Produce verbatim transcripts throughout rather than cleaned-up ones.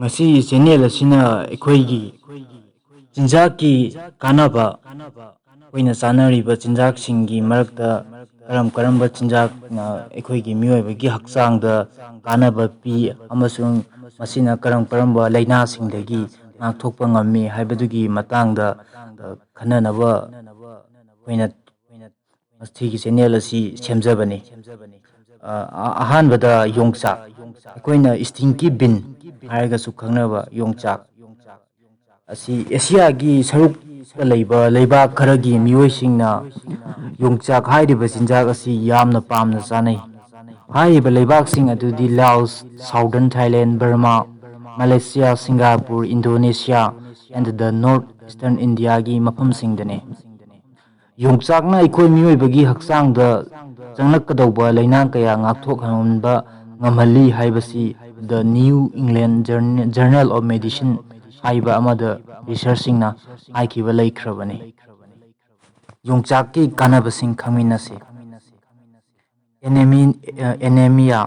ꯃꯁꯤꯒꯤ ꯆꯦꯅꯦꯜ ꯑꯁꯤꯅ ꯑꯩꯈꯣꯏꯒꯤ ꯆꯤꯟꯖꯥꯛꯀꯤ ꯀꯥꯟꯅꯕ, ꯑꯩꯈꯣꯏꯅ ꯆꯥꯅꯔꯤꯕ ꯆꯤꯟꯖꯥꯛꯁꯤꯡꯒꯤ ꯃꯔꯛꯇ ꯀꯔꯝ ꯀꯔꯝꯕ ꯆꯤꯟꯖꯥꯛꯅ ꯑꯩꯈꯣꯏꯒꯤ ꯃꯤꯑꯣꯏꯕꯒꯤ ꯍꯛꯆꯥꯡꯗ ꯀꯥꯟꯅꯕ ꯄꯤ ꯑꯃꯁꯨꯡ ꯃꯁꯤꯅ ꯀꯔꯝ ꯀꯔꯝꯕ ꯂꯥꯏꯅꯥꯁꯤꯡꯗꯒꯤ ꯉꯥꯛꯊꯣꯛꯄ ꯉꯝꯃꯤ ꯍꯥꯏꯕꯗꯨꯒꯤ ꯃꯇꯥꯡꯗ, ꯑ, ꯈꯟꯅꯅꯕ ꯑꯩꯈꯣꯏꯅ ꯃꯁꯤꯒꯤ ꯆꯦꯅꯦꯜ ꯑꯁꯤ ꯁꯦꯝꯖꯕꯅꯤ꯫ ꯑ, ꯑ-, ꯑꯍꯥꯟꯕꯗ ꯌꯣꯡꯆꯥꯛ, ꯑꯩꯈꯣꯏꯅ stinky bean ꯍꯥꯏꯔꯒꯁꯨ ꯈꯪꯅꯕ ꯌꯣꯡꯆꯥꯛ ꯑꯁꯤ ꯑꯦꯁꯤꯌꯥꯒꯤ ꯁꯔꯨꯛꯇ ꯂꯩꯕ ꯂꯩꯕꯥꯛ ꯈꯔꯒꯤ ꯃꯤꯑꯣꯏꯁꯤꯡꯅ ꯌꯣꯡꯆꯥꯛ ꯍꯥꯏꯔꯤꯕ ꯆꯤꯟꯖꯥꯛ ꯑꯁꯤ ꯌꯥꯝꯅ ꯄꯥꯝꯅ ꯆꯥꯅꯩ꯫ ꯍꯥꯏꯔꯤꯕ ꯂꯩꯕꯥꯛꯁꯤꯡ ꯑꯗꯨꯗꯤ Laos, Southern Thailand, Burma, Malaysia, Singapore, Indonesia, and the North Eastern Indiaꯒꯤ ꯃꯐꯝꯁꯤꯡꯗꯅꯤ꯫ ꯌꯣꯡꯆꯥꯛꯅ ꯑꯩꯈꯣꯏ ꯃꯤꯑꯣꯏꯕꯒꯤ ꯍꯛꯆꯥꯡꯗ ꯆꯪꯂꯛꯀꯗꯧꯕ ꯂꯩꯅꯥ ꯀꯌꯥ ꯉꯥꯛꯊꯣꯛꯍꯟꯕ ꯉꯝꯍꯜꯂꯤ ꯍꯥꯏꯕꯁꯤ The New England Journal of Medicine ꯍꯥꯏꯕ ꯑꯃꯗ ꯔꯤꯁꯔꯆꯁꯤꯡꯅ ꯍꯥꯏꯈꯤꯕ ꯂꯩꯈ꯭ꯔꯕꯅꯤ꯫ ꯌꯣꯡꯆꯥꯛꯀꯤ ꯀꯥꯟꯅꯕꯁꯤꯡ ꯈꯪꯃꯤꯟꯅꯁꯤ꯫ Enemy-, anemia.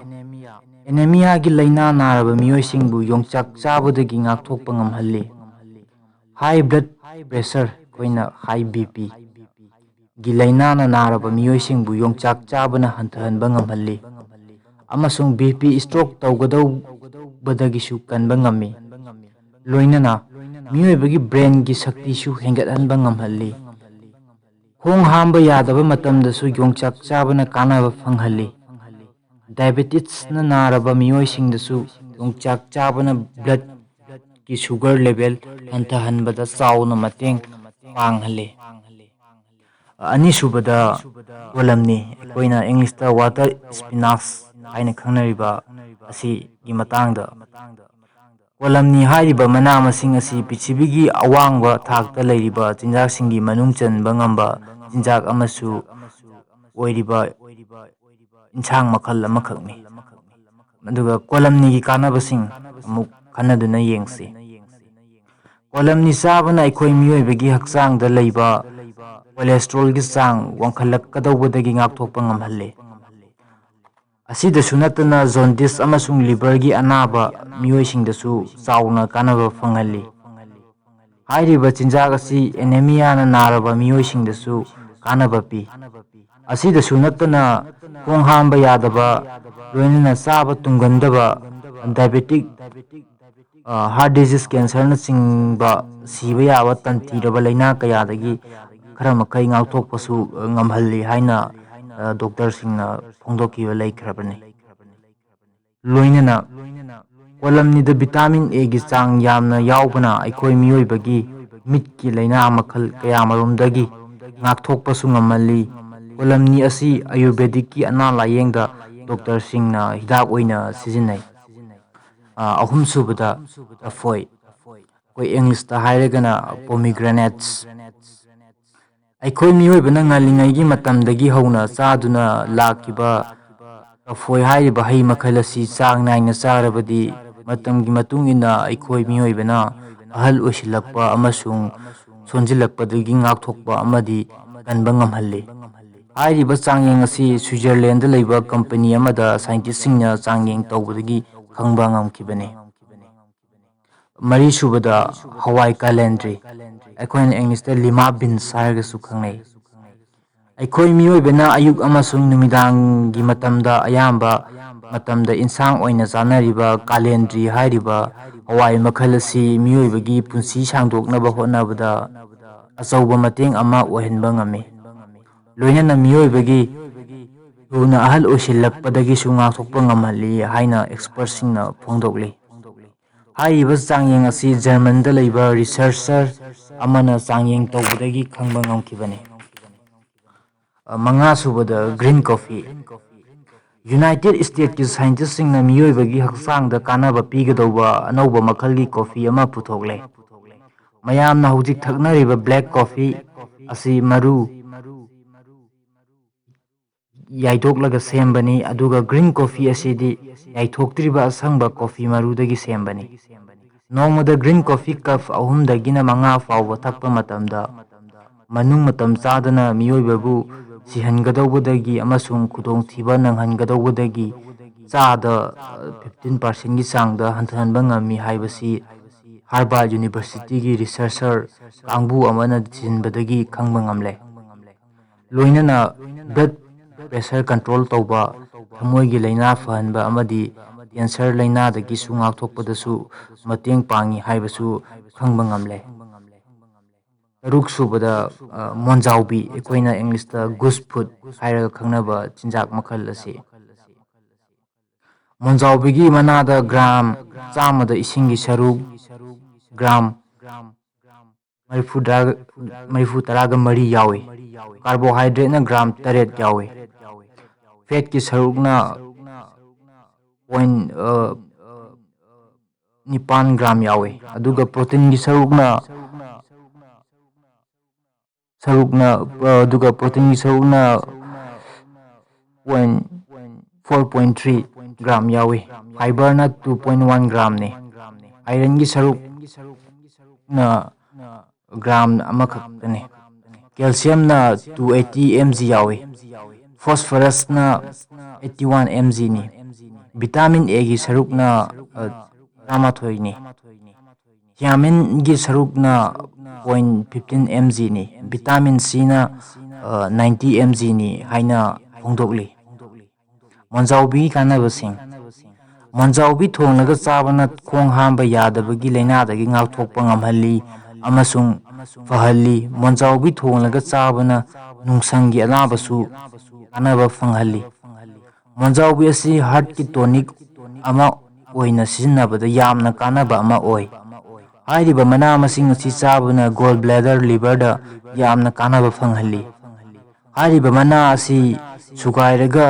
ꯑꯦꯅꯦꯃꯤꯌꯥꯒꯤ ꯂꯥꯏꯅꯥ ꯅꯥꯔꯕ ꯃꯤꯑꯣꯏꯁꯤꯡꯕꯨ ꯌꯣꯡꯆꯥꯛ ꯆꯥꯕꯗꯒꯤ ꯉꯥꯛꯊꯣꯛꯄ ꯉꯝꯍꯜꯂꯤ꯫ High blood pressure, ꯑꯩꯈꯣꯏꯅ high BP ꯒꯤ ꯂꯥꯏꯅꯥꯅ ꯅꯥꯔꯕ ꯃꯤꯑꯣꯏꯁꯤꯡꯕꯨ ꯌꯣꯡꯆꯥꯛ ꯆꯥꯕꯅ ꯍꯟꯊꯍꯟꯕ ꯉꯝꯍꯜꯂꯤ ꯑꯃꯁꯨꯡ BP stroke ꯇꯧꯒꯗꯧꯕꯗꯒꯤꯁꯨ ꯀꯟꯕ ꯉꯝꯃꯤ꯫ ꯂꯣꯏꯅꯅ ꯃꯤꯑꯣꯏꯕꯒꯤ brainꯒꯤ ꯁꯛꯇꯤꯁꯨ ꯍꯦꯟꯒꯠꯍꯟꯕ ꯉꯝꯍꯜꯂꯤ꯫ ꯈꯣꯡ ꯍꯥꯝꯕ ꯌꯥꯗꯕ ꯃꯇꯝꯗꯁꯨ ꯌꯣꯡꯆꯥꯛ ꯆꯥꯕꯅ ꯀꯥꯟꯅꯕ ꯐꯪꯍꯜꯂꯤ꯫ Diabetesꯅ ꯅꯥꯔꯕ ꯃꯤꯑꯣꯏꯁꯤꯡꯗꯁꯨ ꯌꯣꯡꯆꯥꯛ ꯆꯥꯕꯅ bloodꯀꯤ sugar level ꯍꯟꯊꯍꯟꯕꯗ ꯆꯥꯎꯅ ꯃꯇꯦꯡ ꯄꯥꯡꯍꯜꯂꯤ꯫ ꯑꯅꯤꯁꯨꯕꯗ ꯀꯣꯂꯝꯅꯤ, ꯑꯩꯈꯣꯏꯅ Englishꯇ water spinach ꯍꯥꯏꯅ ꯈꯪꯅꯔꯤꯕ ꯑꯁꯤꯒꯤ ꯃꯇꯥꯡꯗ꯫ ꯀꯣꯂꯝꯅꯤ ꯍꯥꯏꯔꯤꯕ ꯃꯅꯥ ꯃꯁꯤꯡ ꯑꯁꯤ ꯄ꯭ꯔꯤꯊꯤꯕꯤꯒꯤ ꯑꯋꯥꯡꯕ ꯊꯥꯛꯇ ꯂꯩꯔꯤꯕ ꯆꯤꯟꯖꯥꯛꯁꯤꯡꯒꯤ ꯃꯅꯨꯡ ꯆꯟꯕ ꯉꯝꯕ ꯆꯤꯟꯖꯥꯛ ꯑꯃꯁꯨ ꯑꯣꯏꯔꯤꯕ ꯏꯟꯁꯥꯡ ꯃꯈꯜ ꯑꯃꯈꯛꯅꯤ꯫ ꯑꯗꯨꯒ ꯀꯣꯂꯝꯅꯤꯒꯤ ꯀꯥꯟꯅꯕꯁꯤꯡ ꯑꯃꯨꯛ ꯈꯟꯅꯗꯨꯅ ꯌꯦꯡꯁꯤ꯫ ꯀꯣꯂꯝꯅꯤ ꯆꯥꯕꯅ ꯑꯩꯈꯣꯏ ꯃꯤꯑꯣꯏꯕꯒꯤ ꯍꯛꯆꯥꯡꯗ ꯂꯩꯕ cholesterolꯒꯤ ꯆꯥꯡ ꯋꯥꯡꯈꯠꯂꯛꯀꯗꯧꯕꯗꯒꯤ ꯉꯥꯛꯊꯣꯛꯄ ꯉꯝꯍꯜꯂꯤ꯫ ꯑꯁꯤꯗꯁꯨ ꯅꯠꯇꯅ ꯖꯣꯟꯗꯤꯁ ꯑꯃꯁꯨꯡ ꯂꯤꯚꯔꯒꯤ ꯑꯅꯥꯕ ꯃꯤꯑꯣꯏꯁꯤꯡꯗꯁꯨ ꯆꯥꯎꯅ ꯀꯥꯟꯅꯕ ꯐꯪꯍꯜꯂꯤ꯫ ꯍꯥꯏꯔꯤꯕ ꯆꯤꯟꯖꯥꯛ ꯑꯁꯤ ꯑꯦꯅꯦꯃꯤꯌꯥꯅ ꯅꯥꯔꯕ ꯃꯤꯑꯣꯏꯁꯤꯡꯗꯁꯨ ꯀꯥꯟꯅꯕ ꯄꯤ꯫ ꯑꯁꯤꯗꯁꯨ ꯅꯠꯇꯅ ꯈꯣꯡ ꯍꯥꯝꯕ ꯌꯥꯗꯕ, ꯂꯣꯏꯅꯅ ꯆꯥꯕ ꯇꯨꯝꯒꯟꯗꯕ, ꯗꯥꯏꯕꯦꯇꯤꯛ, ꯍꯥꯔꯠ ꯗꯤꯖꯤꯖ, ꯀꯦꯟꯁꯔꯅꯆꯤꯡꯕ ꯁꯤꯕ ꯌꯥꯕ ꯇꯟꯊꯤꯔꯕ ꯂꯥꯏꯅꯥ ꯀꯌꯥꯗꯒꯤ ꯈꯔ ꯃꯈꯩ ꯉꯥꯛꯊꯣꯛꯄꯁꯨ ꯉꯝꯍꯜꯂꯤ ꯍꯥꯏꯅ ꯗꯣꯛꯇꯔꯁꯤꯡꯅ ꯐꯣꯡꯗꯣꯛꯈꯤꯕ ꯂꯩꯈ꯭ꯔꯕꯅꯤ꯫ ꯂꯣꯏꯅꯅ ꯀꯣꯂꯝꯅꯤꯗ ꯚꯤꯇꯥꯃꯤꯟ ꯑꯦꯒꯤ ꯆꯥꯡ ꯌꯥꯝꯅ ꯌꯥꯎꯕꯅ ꯑꯩꯈꯣꯏ ꯃꯤꯑꯣꯏꯕꯒꯤ ꯃꯤꯠꯀꯤ ꯂꯥꯏꯅꯥ ꯃꯈꯜ ꯀꯌꯥꯃꯔꯨꯝꯗꯒꯤ ꯉꯥꯛꯊꯣꯛꯄꯁꯨ ꯉꯝꯍꯜꯂꯤ꯫ ꯀꯣꯂꯝꯅꯤ ꯑꯁꯤ ꯑꯌꯨꯔꯚꯦꯗꯤꯛꯀꯤ ꯑꯅꯥ ꯂꯥꯌꯦꯡꯗ ꯗꯣꯛꯇꯔꯁꯤꯡꯅ ꯍꯤꯗꯥꯛ ꯑꯣꯏꯅ ꯁꯤꯖꯤꯟꯅꯩ꯫ ꯑ, ꯑꯍꯨꯝꯁꯨꯕꯗ, ꯂꯐꯣꯏ꯫ ꯑꯩꯈꯣꯏ ꯏꯪꯂꯤꯁꯇ ꯍꯥꯏꯔꯒꯅ pomegranates꯫ ꯑꯩꯈꯣꯏ ꯃꯤꯑꯣꯏꯕꯅ ꯉꯜꯂꯤꯉꯩꯒꯤ ꯃꯇꯝꯗꯒꯤ ꯍꯧꯅ ꯆꯥꯗꯨꯅ ꯂꯥꯛꯈꯤꯕ ꯂꯐꯣꯏ ꯍꯥꯏꯔꯤꯕ ꯍꯩ ꯃꯈꯜ ꯑꯁꯤ ꯆꯥꯡ ꯅꯥꯏꯅ ꯆꯥꯔꯕꯗꯤ, ꯃꯇꯝꯒꯤ ꯃꯇꯨꯡ ꯏꯟꯅ ꯑꯩꯈꯣꯏ ꯃꯤꯑꯣꯏꯕꯅ ꯑꯍꯜ ꯑꯣꯏꯁꯤꯜꯂꯛꯄ ꯑꯃꯁꯨꯡ ꯁꯣꯟꯖꯤꯜꯂꯛꯄꯗꯒꯤ ꯉꯥꯛꯊꯣꯛꯄ ꯑꯃꯗꯤ ꯀꯟꯕ ꯉꯝꯍꯜꯂꯤ꯫ ꯍꯥꯏꯔꯤꯕ ꯆꯥꯡꯌꯦꯡ ꯑꯁꯤ ꯁ꯭ꯋꯤꯖꯔꯂꯦꯟꯗ ꯂꯩꯕ ꯀꯝꯄꯅꯤ ꯑꯃꯗ ꯁꯥꯏꯟꯇꯤꯁꯁꯤꯡꯅ ꯆꯥꯡꯌꯦꯡ ꯇꯧꯕꯗꯒꯤ ꯈꯪꯕ ꯉꯝꯈꯤꯕꯅꯤ꯫ ꯃꯔꯤꯁꯨꯕꯗ, ꯍꯋꯥꯏ ꯀꯥꯂꯦꯟꯗ꯭ꯔꯤ, ꯑꯩꯈꯣꯏꯅ ꯏꯪꯂꯤꯁꯇ ꯂꯤꯃꯥ ꯕꯤꯟꯁ ꯍꯥꯏꯔꯒꯁꯨ ꯈꯪꯅꯩ꯫ ꯑꯩꯈꯣꯏ ꯃꯤꯑꯣꯏꯕꯅ ꯑꯌꯨꯛ ꯑꯃꯁꯨꯡ ꯅꯨꯃꯤꯗꯥꯡꯒꯤ ꯃꯇꯝꯗ ꯑꯌꯥꯝꯕ ꯃꯇꯝꯗ ꯏꯟꯁꯥꯡ ꯑꯣꯏꯅ ꯆꯥꯅꯔꯤꯕ ꯀꯥꯂꯦꯟꯗ꯭ꯔꯤ ꯍꯥꯏꯔꯤꯕ ꯍꯋꯥꯏ ꯃꯈꯜ ꯑꯁꯤ ꯃꯤꯑꯣꯏꯕꯒꯤ ꯄꯨꯟꯁꯤ ꯁꯥꯡꯗꯣꯛꯅꯕ ꯍꯣꯠꯅꯕꯗ ꯑꯆꯧꯕ ꯃꯇꯦꯡ ꯑꯃ ꯑꯣꯏꯍꯟꯕ ꯉꯝꯃꯤ꯫ ꯂꯣꯏꯅꯅ ꯃꯤꯑꯣꯏꯕꯒꯤ ꯊꯨꯅ ꯑꯍꯜ ꯑꯣꯏꯁꯤꯜꯂꯛꯄꯗꯒꯤꯁꯨ ꯉꯥꯛꯊꯣꯛꯄ ꯉꯝꯍꯜꯂꯤ ꯍꯥꯏꯅ ꯑꯦꯛꯁꯄꯔꯠꯁꯤꯡꯅ ꯐꯣꯡꯗꯣꯛꯂꯤ꯫ ꯍꯥꯏꯔꯤꯕ ꯆꯥꯡꯌꯦꯡ ꯑꯁꯤ ꯖꯔꯃꯟꯗ ꯂꯩꯕ ꯔꯤꯁꯔꯆꯔ ꯑꯃꯅ ꯆꯥꯡꯌꯦꯡ ꯇꯧꯕꯗꯒꯤ ꯈꯪꯕ ꯉꯝꯈꯤꯕꯅꯤ꯫ ꯑ, ꯃꯉꯥꯁꯨꯕꯗ, green coffee꯫ ꯌꯨꯅꯥꯏꯇꯦꯗ ꯁ꯭ꯇꯦꯠꯀꯤ ꯁꯥꯏꯟꯇꯤꯁꯁꯤꯡꯅ ꯃꯤꯑꯣꯏꯕꯒꯤ ꯍꯛꯆꯥꯡꯗ ꯀꯥꯟꯅꯕ ꯄꯤꯒꯗꯧꯕ ꯑꯅꯧꯕ ꯃꯈꯜꯒꯤ ꯀꯣꯐꯤ ꯑꯃ ꯄꯨꯊꯣꯛꯂꯦ꯫ ꯃꯌꯥꯝꯅ ꯍꯧꯖꯤꯛ ꯊꯛꯅꯔꯤꯕ black coffee ꯑꯁꯤ ꯃꯔꯨ ꯌꯥꯏꯗꯣꯛꯂꯒ ꯁꯦꯝꯕꯅꯤ, ꯑꯗꯨꯒ green coffee ꯑꯁꯤꯗꯤ ꯌꯥꯏꯊꯣꯛꯇ꯭ꯔꯤꯕ ꯑꯁꯪꯕ ꯀꯣꯐꯤ ꯃꯔꯨꯗꯒꯤ ꯁꯦꯝꯕꯅꯤ꯫ ꯅꯣꯡꯃꯗ green coffee cup ꯑꯍꯨꯝꯗꯒꯤꯅ ꯃꯉꯥ ꯐꯥꯎꯕ ꯊꯛꯄ ꯃꯇꯝꯗ, ꯃꯅꯨꯡ ꯃꯇꯝ ꯆꯥꯗꯅ ꯃꯤꯑꯣꯏꯕꯕꯨ ꯁꯤꯍꯟꯒꯗꯧꯕꯗꯒꯤ ꯑꯃꯁꯨꯡ ꯈꯨꯗꯣꯡꯊꯤꯕ ꯅꯪꯍꯟꯒꯗꯧꯕꯗꯒꯤ ꯆꯥꯗ ꯐꯤꯐꯇꯤꯟ ꯄꯥꯔꯁꯦꯟꯒꯤ ꯆꯥꯡꯗ ꯍꯟꯊꯍꯟꯕ ꯉꯝꯃꯤ ꯍꯥꯏꯕꯁꯤ ꯍꯥꯔꯕꯥꯔꯗ ꯌꯨꯅꯤꯚꯔꯁꯤꯇꯤꯒꯤ ꯔꯤꯁꯔꯆꯔ ꯀꯥꯡꯕꯨ ꯑꯃꯅ ꯊꯤꯖꯤꯟꯕꯗꯒꯤ ꯈꯪꯕ ꯉꯝꯂꯦ꯫ ꯂꯣꯏꯅꯅ ꯕ꯭ꯂꯗ ꯄ꯭ꯔꯦꯁꯔ ꯀꯟꯇ꯭ꯔꯣꯜ ꯇꯧꯕ, ꯊꯃꯣꯏꯒꯤ ꯂꯥꯏꯅꯥ ꯐꯍꯟꯕ ꯑꯃꯗꯤ ꯀꯦꯟꯁꯔ ꯂꯥꯏꯅꯥꯗꯒꯤꯁꯨ ꯉꯥꯛꯊꯣꯛꯄꯗꯁꯨ ꯃꯇꯦꯡ ꯄꯥꯡꯏ ꯍꯥꯏꯕꯁꯨ ꯈꯪꯕ ꯉꯝꯂꯦ꯫ ꯇꯔꯨꯛ ꯁꯨꯕꯗ, ꯑ, ꯃꯣꯟꯖꯥꯎꯕꯤ, ꯑꯩꯈꯣꯏꯅ ꯏꯪꯂꯤꯁꯇ ꯒꯨꯁ ꯐ꯭ꯔꯨꯠ ꯍꯥꯏꯔꯒ ꯈꯪꯅꯕ ꯆꯤꯟꯖꯥꯛ ꯃꯈꯜ ꯑꯁꯤ꯫ ꯃꯣꯟꯖꯥꯎꯕꯤꯒꯤ ꯃꯅꯥꯗ ꯒ꯭ꯔꯥꯝ ꯆꯥꯝꯃꯗ ꯏꯁꯤꯡꯒꯤ ꯁꯔꯨꯛ, ꯒ꯭ꯔꯥꯝ ꯃꯔꯤꯐꯨ ꯇꯔꯥ, ꯃꯔꯤꯐꯨ ꯇꯔꯥꯒ ꯃꯔꯤ ꯌꯥꯎꯏ꯫ ꯀꯥꯔꯕꯣꯍꯥꯏꯗ꯭ꯔꯦꯠꯅ ꯒ꯭ꯔꯥꯝ ꯇꯔꯦꯠ ꯌꯥꯎꯏ꯫ ꯐꯦꯠꯀꯤ ꯁꯔꯨꯛꯅ ꯄꯣꯏꯟ, ꯑ, ꯅꯤꯄꯥꯟ ꯒ꯭ꯔꯥꯝ ꯌꯥꯎꯏ꯫ ꯑꯗꯨꯒ ꯄ꯭ꯔꯣꯇꯤꯟꯒꯤ ꯁꯔꯨꯛꯅ, ꯁꯔꯨꯛꯅ, ꯑ, ꯑꯗꯨꯒ ꯄ꯭ꯔꯣꯇꯤꯟꯒꯤ ꯁꯔꯨꯛꯅ point four point three gram ꯌꯥꯎꯏ꯫ ꯐꯥꯏꯕꯔꯅ ꯇꯨ ꯄꯣꯏꯟ ꯋꯥꯟ ꯒ꯭ꯔꯥꯝꯅꯤ꯫ ꯑꯥꯏꯔꯟꯒꯤ ꯁꯔꯨꯛꯅ ꯒ꯭ꯔꯥꯝ ꯑꯃꯈꯛꯇꯅꯤ꯫ ꯀꯦꯜꯁꯤꯌꯝꯅ ꯇꯨ ꯑꯩꯠꯇꯤ ꯑꯦꯝ ꯖꯤ ꯌꯥꯎꯏ꯫ ꯐꯣꯁꯐꯔꯁꯅ ꯑꯩꯠꯇꯤ ꯋꯥꯟ ꯑꯦꯝ ꯖꯤꯅꯤ꯫ ꯚꯤꯇꯥꯃꯤꯟ ꯑꯦꯒꯤ ꯁꯔꯨꯛꯅ, ꯑ, ꯇꯔꯥꯃꯥꯊꯣꯏꯅꯤ꯫ ꯊꯤꯌꯥꯃꯤꯟꯒꯤ ꯁꯔꯨꯛꯅ ꯄꯣꯏꯟ ꯐꯤꯐꯇꯤꯟ ꯑꯦꯝ ꯖꯤꯅꯤ꯫ ꯚꯤꯇꯥꯃꯤꯟ ꯁꯤꯅ, ꯑ, ꯅꯥꯏꯟꯇꯤ ꯑꯦꯝ ꯖꯤꯅꯤ ꯍꯥꯏꯅ ꯐꯣꯡꯗꯣꯛꯂꯤ꯫ ꯃꯣꯟꯖꯥꯎꯕꯤꯒꯤ ꯀꯥꯟꯅꯕꯁꯤꯡ꯫ ꯃꯣꯟꯖꯥꯎꯕꯤ ꯊꯣꯡꯂꯒ ꯆꯥꯕꯅ ꯈꯣꯡ ꯍꯥꯝꯕ ꯌꯥꯗꯕꯒꯤ ꯂꯥꯏꯅꯥꯗꯒꯤ ꯉꯥꯛꯊꯣꯛꯄ ꯉꯝꯍꯜꯂꯤ ꯑꯃꯁꯨꯡ ꯐꯍꯜꯂꯤ꯫ ꯃꯣꯟꯖꯥꯎꯕꯤ ꯊꯣꯡꯂꯒ ꯆꯥꯕꯅ ꯅꯨꯡꯁꯪꯒꯤ ꯑꯅꯥꯕꯁꯨ ꯀꯥꯟꯅꯕ ꯐꯪꯍꯜꯂꯤ꯫ ꯃꯣꯟꯖꯥꯎꯕꯤ ꯑꯁꯤ ꯍꯥꯔꯠꯀꯤ ꯇꯣꯅꯤꯛ ꯑꯃ ꯑꯣꯏꯅ ꯁꯤꯖꯤꯟꯅꯕꯗ ꯌꯥꯝꯅ ꯀꯥꯟꯅꯕ ꯑꯃ ꯑꯣꯏ꯫ ꯍꯥꯏꯔꯤꯕ ꯃꯅꯥ ꯃꯁꯤꯡ ꯑꯁꯤ ꯆꯥꯕꯅ ꯒꯣꯜ ꯕ꯭ꯂꯦꯗꯔ, ꯂꯤꯚꯔꯗ ꯌꯥꯝꯅ ꯀꯥꯟꯅꯕ ꯐꯪꯍꯜꯂꯤ꯫ ꯍꯥꯏꯔꯤꯕ ꯃꯅꯥ ꯑꯁꯤ ꯁꯨꯒꯥꯏꯔꯒ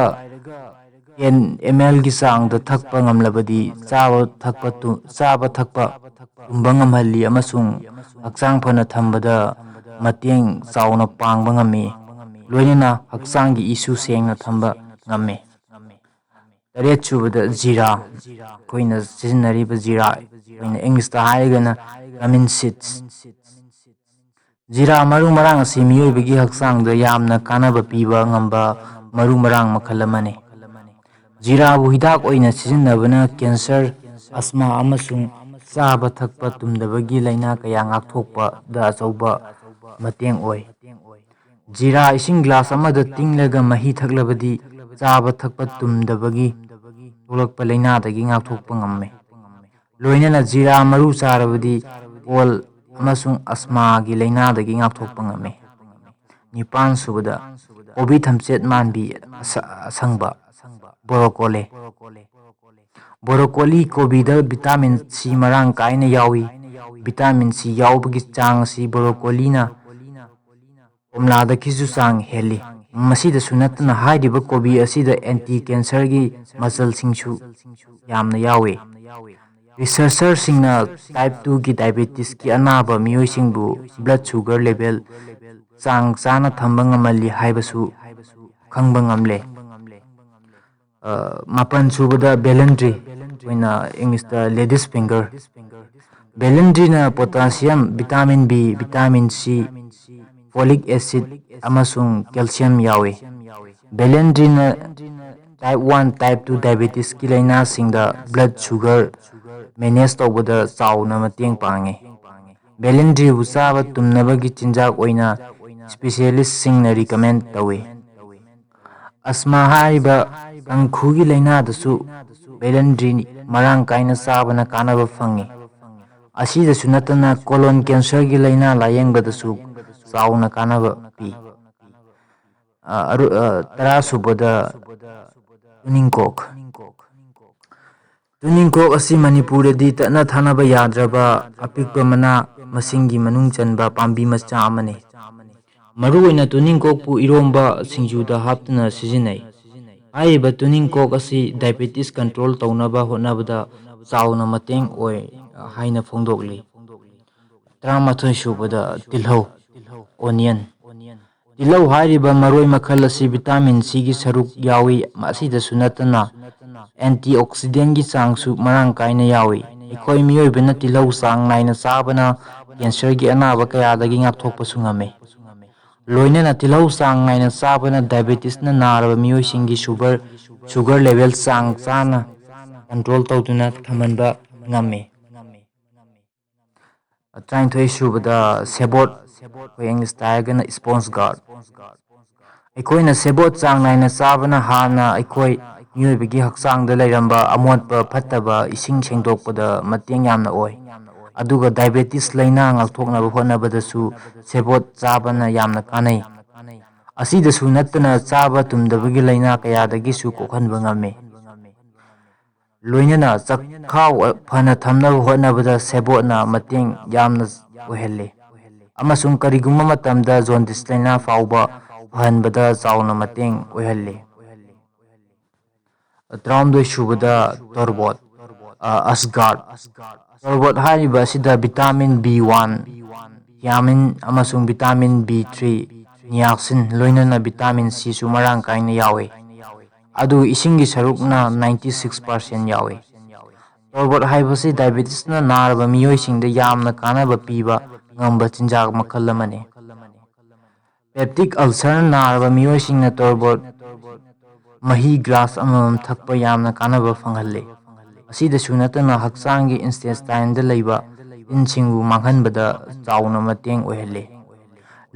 ꯇꯦꯟ ꯑꯦꯝ ꯑꯦꯜꯒꯤ ꯆꯥꯡꯗ ꯊꯛꯄ ꯉꯝꯂꯕꯗꯤ ꯆꯥꯕ ꯊꯛꯄ ꯇꯨ-, ꯆꯥꯕ ꯊꯛꯄ ꯇꯨꯝꯕ ꯉꯝꯍꯜꯂꯤ ꯑꯃꯁꯨꯡ ꯍꯛꯆꯥꯡ ꯐꯅ ꯊꯝꯕꯗ ꯃꯇꯦꯡ ꯆꯥꯎꯅ ꯄꯥꯡꯕ ꯉꯝꯃꯤ꯫ ꯂꯣꯏꯅꯅ ꯍꯛꯆꯥꯡꯒꯤ ꯏꯁꯨ ꯁꯦꯡꯅ ꯊꯝꯕ ꯉꯝꯃꯤ꯫ ꯇꯔꯦꯠ ꯁꯨꯕꯗ ꯖꯤꯔꯥ꯫ ꯑꯩꯈꯣꯏꯅ ꯁꯤꯖꯤꯟꯅꯔꯤꯕ ꯖꯤꯔꯥ, ꯑꯩꯈꯣꯏꯅ ꯏꯪꯂꯤꯁꯇ ꯍꯥꯏꯔꯒꯅ cumin seeds꯫ ꯖꯤꯔꯥ ꯃꯔꯨ ꯃꯔꯥꯡ ꯑꯁꯤ ꯃꯤꯑꯣꯏꯕꯒꯤ ꯍꯛꯆꯥꯡꯗ ꯌꯥꯝꯅ ꯀꯥꯟꯅꯕ ꯄꯤꯕ ꯉꯝꯕ ꯃꯔꯨ ꯃꯔꯥꯡ ꯃꯈꯜ ꯑꯃꯅꯤ꯫ ꯖꯤꯔꯥꯕꯨ ꯍꯤꯗꯥꯛ ꯑꯣꯏꯅ ꯁꯤꯖꯤꯟꯅꯕꯅ ꯀꯦꯟꯁꯔ, ꯑꯁꯃꯥ ꯑꯃꯁꯨꯡ ꯆꯥꯕ ꯊꯛꯄ ꯇꯨꯝꯗꯕꯒꯤ ꯂꯥꯏꯅꯥ ꯀꯌꯥ ꯉꯥꯛꯊꯣꯛꯄꯗ ꯑꯆꯧꯕ ꯃꯇꯦꯡ ꯑꯣꯏ꯫ ꯖꯤꯔꯥ ꯏꯁꯤꯡ ꯒ꯭ꯂꯥꯁ ꯑꯃꯗ ꯇꯤꯡꯂꯒ ꯃꯍꯤ ꯊꯛꯂꯕꯗꯤ ꯆꯥꯕ ꯊꯛꯄ ꯇꯨꯝꯗꯕꯒꯤ ꯊꯣꯛꯂꯛꯄ ꯂꯥꯏꯅꯥꯗꯒꯤ ꯉꯥꯛꯊꯣꯛꯄ ꯉꯝꯃꯤ꯫ ꯂꯣꯏꯅꯅ ꯖꯤꯔꯥ ꯃꯔꯨ ꯆꯥꯔꯕꯗꯤ ꯀꯣꯜ ꯑꯃꯁꯨꯡ ꯑꯁꯃꯥꯒꯤ ꯂꯥꯏꯅꯥꯗꯒꯤ ꯉꯥꯛꯊꯣꯛꯄ ꯉꯝꯃꯤ꯫ ꯅꯤꯄꯥꯟ ꯁꯨꯕꯗ, ꯀꯣꯕꯤ ꯊꯝꯆꯦꯠ ꯃꯥꯟꯕꯤ ꯑꯁ-, ꯑꯁꯪꯕ, ꯕ꯭ꯔꯣꯀꯣꯂꯤ꯫ ꯕ꯭ꯔꯣꯀꯣꯂꯤ ꯀꯣꯕꯤꯗ ꯚꯤꯇꯥꯃꯤꯟ ꯁꯤ ꯃꯔꯥꯡ ꯀꯥꯏꯅ ꯌꯥꯎꯏ꯫ ꯚꯤꯇꯥꯃꯤꯟ ꯁꯤ ꯌꯥꯎꯕꯒꯤ ꯆꯥꯡ ꯑꯁꯤ ꯕ꯭ꯔꯣꯀꯣꯂꯤꯅ ꯀꯣꯝꯂꯥꯗꯒꯤꯁꯨ ꯆꯥꯡ ꯍꯦꯜꯂꯤ꯫ ꯃꯁꯤꯗꯁꯨ ꯅꯠꯇꯅ ꯍꯥꯏꯔꯤꯕ ꯀꯣꯕꯤ ꯑꯁꯤꯗ ꯑꯦꯟꯇꯤ ꯀꯦꯟꯁꯔꯒꯤ ꯃꯆꯜꯁꯤꯡꯁꯨ ꯌꯥꯝꯅ ꯌꯥꯎꯏ꯫ ꯔꯤꯁꯔꯆꯔꯁꯤꯡꯅ ꯇꯥꯏꯞ ꯇꯨꯒꯤ ꯗꯥꯏꯕꯦꯇꯤꯁꯀꯤ ꯑꯅꯥꯕ ꯃꯤꯑꯣꯏꯁꯤꯡꯕꯨ ꯕ꯭ꯂꯗ ꯁꯨꯒꯔ ꯂꯦꯚꯦꯜ ꯆꯥꯡ ꯆꯥꯅ ꯊꯝꯕ ꯉꯝꯍꯜꯂꯤ ꯍꯥꯏꯕꯁꯨ ꯈꯪꯕ ꯉꯝꯂꯦ꯫ ꯑ, ꯃꯥꯄꯟ ꯁꯨꯕꯗ ꯕꯦꯂꯦꯟꯗ꯭ꯔꯤ, ꯑꯩꯈꯣꯏꯅ ꯏꯪꯂꯤꯁꯇ ꯂꯦꯗꯤꯁ ꯐꯤꯡꯒꯔ꯫ ꯕꯦꯂꯦꯟꯗ꯭ꯔꯤꯅ potassium, vitamin B, vitamin C, folic acid ꯑꯃꯁꯨꯡ ꯀꯦꯜꯁꯤꯌꯝ ꯌꯥꯎꯏ꯫ ꯕꯦꯂꯦꯟꯗ꯭ꯔꯤꯅ ꯇꯥꯏꯞ ꯋꯥꯟ, ꯇꯥꯏꯞ ꯇꯨ ꯗꯥꯏꯕꯦꯇꯤꯁꯀꯤ ꯂꯥꯏꯅꯥꯁꯤꯡꯗ ꯕ꯭ꯂꯗ ꯁꯨꯒꯔ ꯃꯦꯅꯦꯖ ꯇꯧꯕꯗ ꯆꯥꯎꯅ ꯃꯇꯦꯡ ꯄꯥꯡꯉꯤ꯫ ꯕꯦꯂꯦꯟꯗ꯭ꯔꯤꯕꯨ ꯆꯥꯕ ꯇꯨꯝꯅꯕꯒꯤ ꯆꯤꯟꯖꯥꯛ ꯑꯣꯏꯅ ꯏꯁꯄꯤꯁꯤꯌꯦꯂꯤꯁꯁꯤꯡꯅ ꯔꯤꯀꯃꯦꯟ ꯇꯧꯏ꯫ ꯑꯁꯃꯥ ꯍꯥꯏꯔꯤꯕ ꯇꯪꯈꯨꯒꯤ ꯂꯥꯏꯅꯥꯗꯁꯨ ꯕꯦꯂꯦꯟꯗ꯭ꯔꯤ ꯃꯔꯥꯡ ꯀꯥꯏꯅ ꯆꯥꯕꯅ ꯀꯥꯟꯅꯕ ꯐꯪꯉꯤ꯫ ꯑꯁꯤꯗꯁꯨ ꯅꯠꯇꯅ ꯀꯣꯂꯣꯟ ꯀꯦꯟꯁꯔꯒꯤ ꯂꯥꯏꯅꯥ ꯂꯥꯌꯦꯡꯕꯗꯁꯨ ꯆꯥꯎꯅ ꯀꯥꯟꯅꯕ ꯄꯤ꯫ ꯑ, ꯑꯔꯨ-, ꯑ, ꯇꯔꯥ ꯁꯨꯕꯗ ꯇꯨꯅꯤꯡꯀꯣꯛ꯫ ꯇꯨꯅꯤꯡꯀꯣꯛ ꯑꯁꯤ ꯃꯅꯤꯄꯨꯔꯗꯗꯤ ꯇꯠꯅ ꯊꯥꯅꯕ ꯌꯥꯗ꯭ꯔꯕ ꯑꯄꯤꯛꯄ ꯃꯅꯥ ꯃꯁꯤꯡꯒꯤ ꯃꯅꯨꯡ ꯆꯟꯕ ꯄꯥꯝꯕꯤ ꯃꯆꯥ ꯑꯃꯅꯤ꯫ ꯃꯔꯨꯑꯣꯏꯅ ꯇꯨꯅꯤꯡꯀꯣꯛꯄꯨ ꯏꯔꯣꯝꯕ, ꯁꯤꯡꯖꯨꯗ ꯍꯥꯞꯇꯨꯅ ꯁꯤꯖꯤꯟꯅꯩ꯫ ꯍꯥꯏꯔꯤꯕ ꯇꯨꯅꯤꯡꯀꯣꯛ ꯑꯁꯤ ꯗꯥꯏꯕꯦꯇꯤꯁ ꯀꯟꯇ꯭ꯔꯣꯜ ꯇꯧꯅꯕ ꯍꯣꯠꯅꯕꯗ ꯆꯥꯎꯅ ꯃꯇꯦꯡ ꯑꯣꯏ ꯍꯥꯏꯅ ꯐꯣꯡꯗꯣꯛꯂꯤ꯫ ꯇꯔꯥꯃꯥꯊꯣꯏ ꯁꯨꯕꯗ ꯇꯤꯜꯍꯧ, ꯑꯣꯅꯤꯌꯟ꯫ ꯇꯤꯜꯍꯧ ꯍꯥꯏꯔꯤꯕ ꯃꯔꯣꯏ ꯃꯈꯜ ꯑꯁꯤ ꯚꯤꯇꯥꯃꯤꯟ ꯁꯤꯒꯤ ꯁꯔꯨꯛ ꯌꯥꯎꯏ꯫ ꯃꯁꯤꯗꯁꯨ ꯅꯠꯇꯅ ꯑꯦꯟꯇꯤꯑꯣꯛꯁꯤꯗꯦꯟꯒꯤ ꯆꯥꯡꯁꯨ ꯃꯔꯥꯡ ꯀꯥꯏꯅ ꯌꯥꯎꯏ꯫ ꯑꯩꯈꯣꯏ ꯃꯤꯑꯣꯏꯕꯅ ꯇꯤꯜꯍꯧ ꯆꯥꯡ ꯅꯥꯏꯅ ꯆꯥꯕꯅ ꯀꯦꯟꯁꯔꯒꯤ ꯑꯅꯥꯕ ꯀꯌꯥꯗꯒꯤ ꯉꯥꯛꯊꯣꯛꯄꯁꯨ ꯉꯝꯃꯤ꯫ ꯂꯣꯏꯅꯅ ꯇꯤꯜꯍꯧ ꯆꯥꯡ ꯅꯥꯏꯅ ꯆꯥꯕꯅ ꯗꯥꯏꯕꯦꯇꯤꯁꯅ ꯅꯥꯔꯕ ꯃꯤꯑꯣꯏꯁꯤꯡꯒꯤ ꯁꯨꯒꯔ, ꯁꯨꯒꯔ ꯂꯦꯚꯦꯜ ꯆꯥꯡ ꯆꯥꯅ ꯀꯟꯇ꯭ꯔꯣꯜ ꯇꯧꯗꯨꯅ ꯊꯝꯍꯟꯕ ꯉꯝꯃꯤ꯫ ꯇꯔꯥꯅꯤꯊꯣꯏ ꯁꯨꯕꯗ ꯁꯦꯕꯣꯠ, ꯑꯩꯈꯣꯏ ꯏꯪꯂꯤꯁꯇ ꯍꯥꯏꯔꯒꯅ ꯁ꯭ꯄꯣꯟꯖ ꯒꯥꯔꯗ꯫ ꯑꯩꯈꯣꯏꯅ ꯁꯦꯕꯣꯠ ꯆꯥꯡ ꯅꯥꯏꯅ ꯆꯥꯕꯅ ꯍꯥꯟꯅ ꯑꯩꯈꯣꯏ ꯃꯤꯑꯣꯏꯕꯒꯤ ꯍꯛꯆꯥꯡꯗ ꯂꯩꯔꯝꯕ ꯑꯃꯣꯠꯄ ꯐꯠꯇꯕ ꯏꯁꯤꯡ ꯁꯦꯡꯗꯣꯛꯄꯗ ꯃꯇꯦꯡ ꯌꯥꯝꯅ ꯑꯣꯏ꯫ ꯑꯗꯨꯒ ꯗꯥꯏꯕꯦꯇꯤꯁ ꯂꯥꯏꯅꯥ ꯉꯥꯛꯊꯣꯛꯅꯕ ꯍꯣꯠꯅꯕꯗꯁꯨ ꯁꯦꯕꯣꯠ ꯆꯥꯕꯅ ꯌꯥꯝꯅ ꯀꯥꯟꯅꯩ꯫ ꯑꯁꯤꯗꯁꯨ ꯅꯠꯇꯅ ꯆꯥꯕ ꯇꯨꯝꯗꯕꯒꯤ ꯂꯥꯏꯅꯥ ꯀꯌꯥꯗꯒꯤꯁꯨ ꯀꯣꯛꯍꯟꯕ ꯉꯝꯃꯤ꯫ ꯂꯣꯏꯅꯅ ꯆꯈꯥꯎ ꯐꯅ ꯊꯝꯅꯕ ꯍꯣꯠꯅꯕꯗ ꯁꯦꯕꯣꯠꯅ ꯃꯇꯦꯡ ꯌꯥꯝꯅ ꯑꯣꯏꯍꯜꯂꯤ꯫ ꯑꯃꯁꯨꯡ ꯀꯔꯤꯒꯨꯝꯕ ꯃꯇꯝꯗ ꯖꯣꯟꯗꯤꯁ ꯂꯥꯏꯅꯥ ꯐꯥꯎꯕ ꯐꯍꯟꯕꯗ ꯆꯥꯎꯅ ꯃꯇꯦꯡ ꯑꯣꯏꯍꯜꯂꯤ꯫ ꯇꯔꯥꯍꯨꯝꯗꯣꯏ ꯁꯨꯕꯗ ꯇꯣꯔꯕꯣꯠ, ꯑ, ꯑꯁꯒꯥꯔꯠ꯫ ꯇꯣꯔꯕꯣꯠ ꯍꯥꯏꯔꯤꯕ ꯑꯁꯤꯗ ꯚꯤꯇꯥꯃꯤꯟ ꯕꯤ ꯋꯥꯟ, ꯊꯤꯌꯥꯃꯤꯟ ꯑꯃꯁꯨꯡ ꯚꯤꯇꯥꯃꯤꯟ ꯕꯤ ꯊ꯭ꯔꯤ, ꯅꯤꯌꯥꯛꯁꯤꯟ, ꯂꯣꯏꯅꯅ ꯚꯤꯇꯥꯃꯤꯟ ꯁꯤꯁꯨ ꯃꯔꯥꯡ ꯀꯥꯏꯅ ꯌꯥꯎꯏ꯫ ꯑꯗꯨꯒ ꯏꯁꯤꯡꯒꯤ ꯁꯔꯨꯛꯅ ꯅꯥꯏꯟꯇꯤ ꯁꯤꯛꯁ ꯄꯥꯔꯁꯦꯟ ꯌꯥꯎꯏ꯫ ꯇꯣꯔꯕꯣꯠ ꯍꯥꯏꯕꯁꯤ ꯗꯥꯏꯕꯦꯇꯤꯁꯅ ꯅꯥꯔꯕ ꯃꯤꯑꯣꯏꯁꯤꯡꯗ ꯌꯥꯝꯅ ꯀꯥꯟꯅꯕ ꯄꯤꯕ ꯉꯝꯕ ꯆꯤꯟꯖꯥꯛ ꯃꯈꯜ ꯑꯃꯅꯤ꯫ ꯄꯦꯞꯇꯤꯛ ꯑꯜꯁꯔꯅ ꯅꯥꯔꯕ ꯃꯤꯑꯣꯏꯁꯤꯡꯅ ꯇꯣꯔꯕꯣꯠ ꯃꯍꯤ ꯒ꯭ꯂꯥꯁ ꯑꯃꯃꯝ ꯊꯛꯄ ꯌꯥꯝꯅ ꯀꯥꯟꯅꯕ ꯐꯪꯍꯜꯂꯤ꯫ ꯑꯁꯤꯗꯁꯨ ꯅꯠꯇꯅ ꯍꯛꯆꯥꯡꯒꯤ ꯏꯟꯇꯦꯁꯇꯥꯏꯟꯗ ꯂꯩꯕ ꯇꯤꯟꯁꯤꯡꯕꯨ ꯃꯥꯡꯍꯟꯕꯗ ꯆꯥꯎꯅ ꯃꯇꯦꯡ ꯑꯣꯏꯍꯜꯂꯤ꯫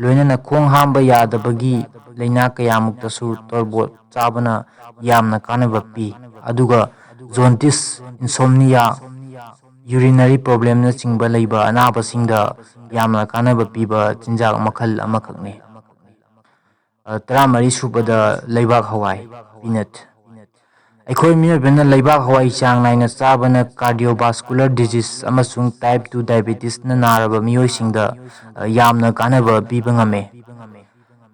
ꯂꯣꯏꯅꯅ ꯈꯣꯡ ꯍꯥꯝꯕ ꯌꯥꯗꯕꯒꯤ ꯂꯥꯏꯅꯥ ꯀꯌꯥꯃꯨꯛꯇꯁꯨ ꯇꯣꯔꯕꯣꯠ ꯆꯥꯕꯅ ꯌꯥꯝꯅ ꯀꯥꯟꯅꯕ ꯄꯤ꯫ ꯑꯗꯨꯒ ꯖꯣꯟꯗꯤꯁ, ꯏꯟꯁꯣꯝꯅꯤꯌꯥ, ꯌꯨꯔꯤꯅꯔꯤ ꯄ꯭ꯔꯣꯕ꯭ꯂꯦꯝꯅꯆꯤꯡꯕ ꯂꯩꯕ ꯑꯅꯥꯕꯁꯤꯡꯗ ꯌꯥꯝꯅ ꯀꯥꯟꯅꯕ ꯄꯤꯕ ꯆꯤꯟꯖꯥꯛ ꯃꯈꯜ ꯑꯃꯈꯛꯅꯤ꯫ ꯑ, ꯇꯔꯥꯃꯔꯤ ꯁꯨꯕꯗ ꯂꯩꯕꯥꯛ ꯍꯋꯥꯏ, ꯄꯤꯅꯠ꯫ ꯑꯩꯈꯣꯏ ꯃꯤꯑꯣꯏꯕꯅ ꯂꯩꯕꯥꯛ ꯍꯋꯥꯏ ꯆꯥꯡ ꯅꯥꯏꯅ ꯆꯥꯕꯅ ꯀꯥꯔꯗꯤꯑꯣꯚꯥꯁꯀꯨꯂꯔ ꯗꯤꯖꯤꯖ ꯑꯃꯁꯨꯡ ꯇꯥꯏꯞ ꯇꯨ ꯗꯥꯏꯕꯦꯇꯤꯁꯅ ꯅꯥꯔꯕ ꯃꯤꯑꯣꯏꯁꯤꯡꯗ, ꯑ, ꯌꯥꯝꯅ ꯀꯥꯟꯅꯕ ꯄꯤꯕ ꯉꯝꯃꯤ꯫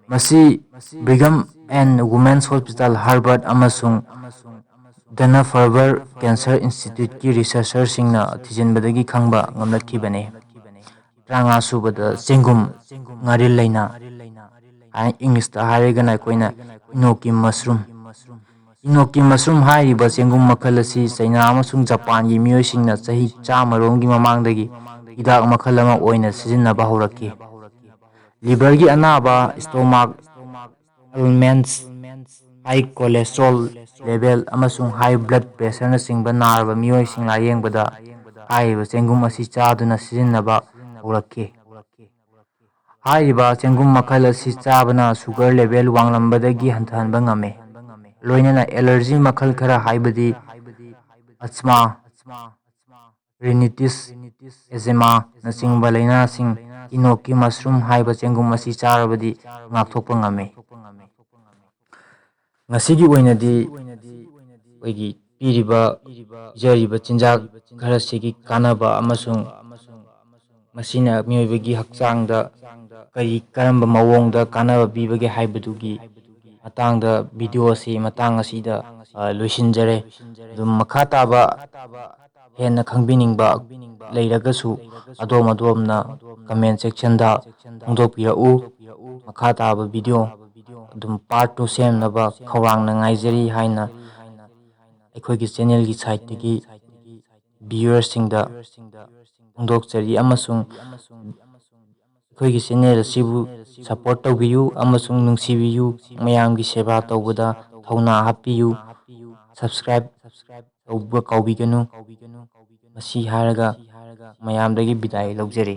ꯃꯁꯤ ꯕ꯭ꯔꯤꯒꯝ ꯑꯦꯟ ꯋꯨꯃꯦꯟꯁ ꯍꯣꯁꯄꯤꯇꯥꯜ ꯍꯥꯔꯕꯔꯠ ꯑꯃꯁꯨꯡ ꯗꯅ ꯐꯔꯕꯔ ꯀꯦꯟꯁꯔ ꯏꯟꯁꯇꯤꯇ꯭ꯌꯨꯠꯀꯤ ꯔꯤꯁꯔꯆꯔꯁꯤꯡꯅ ꯊꯤꯖꯤꯟꯕꯗꯒꯤ ꯈꯪꯕ ꯉꯝꯂꯛꯈꯤꯕꯅꯤ꯫ ꯇꯔꯥꯃꯉꯥ ꯁꯨꯕꯗ ꯆꯦꯡꯒꯨꯝ, ꯉꯥꯔꯤꯜ ꯂꯩꯅꯥ, ꯍꯥꯏ-, ꯏꯪꯂꯤꯁꯇ ꯍꯥꯏꯔꯒꯅ ꯑꯩꯈꯣꯏꯅ ꯏꯅꯣꯀꯤ ꯃꯁꯔꯨꯝ꯫ ꯏꯅꯣꯀꯤ ꯃꯁꯔꯨꯝ ꯍꯥꯏꯔꯤꯕ ꯆꯦꯡꯒꯨꯝ ꯃꯈꯜ ꯑꯁꯤ ꯆꯩꯅꯥ ꯑꯃꯁꯨꯡ ꯖꯄꯥꯟꯒꯤ ꯃꯤꯑꯣꯏꯁꯤꯡꯅ ꯆꯍꯤ ꯆꯥꯝꯃꯔꯣꯝꯒꯤ ꯃꯃꯥꯡꯗꯒꯤ ꯍꯤꯗꯥꯛ ꯃꯈꯜ ꯑꯃ ꯑꯣꯏꯅ ꯁꯤꯖꯤꯟꯅꯕ ꯍꯧꯔꯛꯈꯤ꯫ ꯂꯤꯚꯔꯒꯤ ꯑꯅꯥꯕ, ꯁ꯭ꯇꯣꯃꯥꯛ ꯑꯦꯜꯃꯦꯟꯁ, ꯍꯥꯏ ꯀꯣꯂꯦꯁꯇ꯭ꯔꯣꯜ ꯂꯦꯚꯦꯜ ꯑꯃꯁꯨꯡ ꯍꯥꯏ ꯕ꯭ꯂꯗ ꯄ꯭ꯔꯦꯁꯔꯅꯆꯤꯡꯕ ꯅꯥꯔꯕ ꯃꯤꯑꯣꯏꯁꯤꯡ ꯂꯥꯌꯦꯡꯕꯗ ꯍꯥꯏꯔꯤꯕ ꯆꯦꯡꯒꯨꯝ ꯑꯁꯤ ꯆꯥꯗꯨꯅ ꯁꯤꯖꯤꯟꯅꯕ ꯍꯧꯔꯛꯈꯤ꯫ ꯍꯥꯏꯔꯤꯕ ꯆꯦꯡꯒꯨꯝ ꯃꯈꯜ ꯑꯁꯤ ꯆꯥꯕꯅ ꯁꯨꯒꯔ ꯂꯦꯚꯦꯜ ꯋꯥꯡꯂꯝꯕꯗꯒꯤ ꯍꯟꯊꯍꯟꯕ ꯉꯝꯃꯤ꯫ ꯂꯣꯏꯅꯅ ꯑꯦꯂꯔꯖꯤ ꯃꯈꯜ ꯈꯔ ꯍꯥꯏꯕꯗꯤ ꯑꯁꯃꯥ, ꯔꯤꯅꯤꯇꯤꯁ, ꯑꯦꯖꯦꯃꯥꯅꯆꯤꯡꯕ ꯂꯥꯏꯅꯥꯁꯤꯡ ꯏꯅꯣꯛꯀꯤ ꯃꯁꯔꯨꯝ ꯍꯥꯏꯕ ꯆꯦꯡꯒꯨꯝ ꯑꯁꯤ ꯆꯥꯔꯕꯗꯤ ꯉꯥꯛꯊꯣꯛꯄ ꯉꯝꯃꯤ꯫ ꯉꯁꯤꯒꯤ ꯑꯣꯏꯅꯗꯤ ꯑꯩꯈꯣꯏꯒꯤ ꯄꯤꯔꯤꯕ, ꯄꯤꯖꯔꯤꯕ ꯆꯤꯟꯖꯥꯛ ꯈꯔꯁꯤꯒꯤ ꯀꯥꯟꯅꯕ ꯑꯃꯁꯨꯡ ꯃꯁꯤꯅ ꯃꯤꯑꯣꯏꯕꯒꯤ ꯍꯛꯆꯥꯡꯗ ꯀꯔꯤ, ꯀꯔꯝꯕ ꯃꯑꯣꯡꯗ ꯀꯥꯟꯅꯕ ꯄꯤꯕꯒꯦ ꯍꯥꯏꯕꯗꯨꯒꯤ ꯃꯇꯥꯡꯗ ꯚꯤꯗꯤꯑꯣ ꯑꯁꯤ ꯃꯇꯥꯡ ꯑꯁꯤꯗ, ꯑ, ꯂꯣꯏꯁꯤꯟꯖꯔꯦ꯫ ꯑꯗꯨꯝ ꯃꯈꯥ ꯇꯥꯕ ꯍꯦꯟꯅ ꯈꯪꯕꯤꯅꯤꯡꯕ ꯂꯩꯔꯒꯁꯨ ꯑꯗꯣꯝ ꯑꯗꯣꯝꯅ ꯀꯃꯦꯟ ꯁꯦꯛꯁꯟꯗ ꯐꯣꯡꯗꯣꯛꯄꯤꯔꯛꯎ꯫ ꯃꯈꯥ ꯇꯥꯕ ꯚꯤꯗꯤꯑꯣ ꯑꯗꯨꯝ ꯄꯥꯔꯠ ꯇꯨ ꯁꯦꯝꯅꯕ ꯈꯧꯔꯥꯡꯅ ꯉꯥꯏꯖꯔꯤ ꯍꯥꯏꯅ ꯑꯩꯈꯣꯏꯒꯤ ꯆꯦꯅꯦꯜꯒꯤ ꯁꯥꯏꯠꯇꯒꯤ ꯚꯤꯌꯨꯋꯔꯁꯤꯡꯗ ꯐꯣꯡꯗꯣꯛꯆꯔꯤ, ꯑꯃꯁꯨꯡ ꯑꯩꯈꯣꯏꯒꯤ ꯆꯦꯅꯦꯜ ꯑꯁꯤꯕꯨ ꯁꯄꯣꯔꯠ ꯇꯧꯕꯤꯌꯨ ꯑꯃꯁꯨꯡ ꯅꯨꯡꯁꯤꯕꯤꯌꯨ꯫ ꯃꯌꯥꯝꯒꯤ ꯁꯦꯕꯥ ꯇꯧꯕꯗ ꯊꯧꯅꯥ ꯍꯥꯞꯄꯤꯌꯨ꯫ ꯁꯕꯁꯀ꯭ꯔꯥꯏꯕ ꯇꯧꯕ ꯀꯥꯎꯕꯤꯒꯅꯨ꯫ ꯃꯁꯤ ꯍꯥꯏꯔꯒ ꯃꯌꯥꯝꯗꯒꯤ ꯕꯤꯗꯥꯏ ꯂꯧꯖꯔꯤ꯫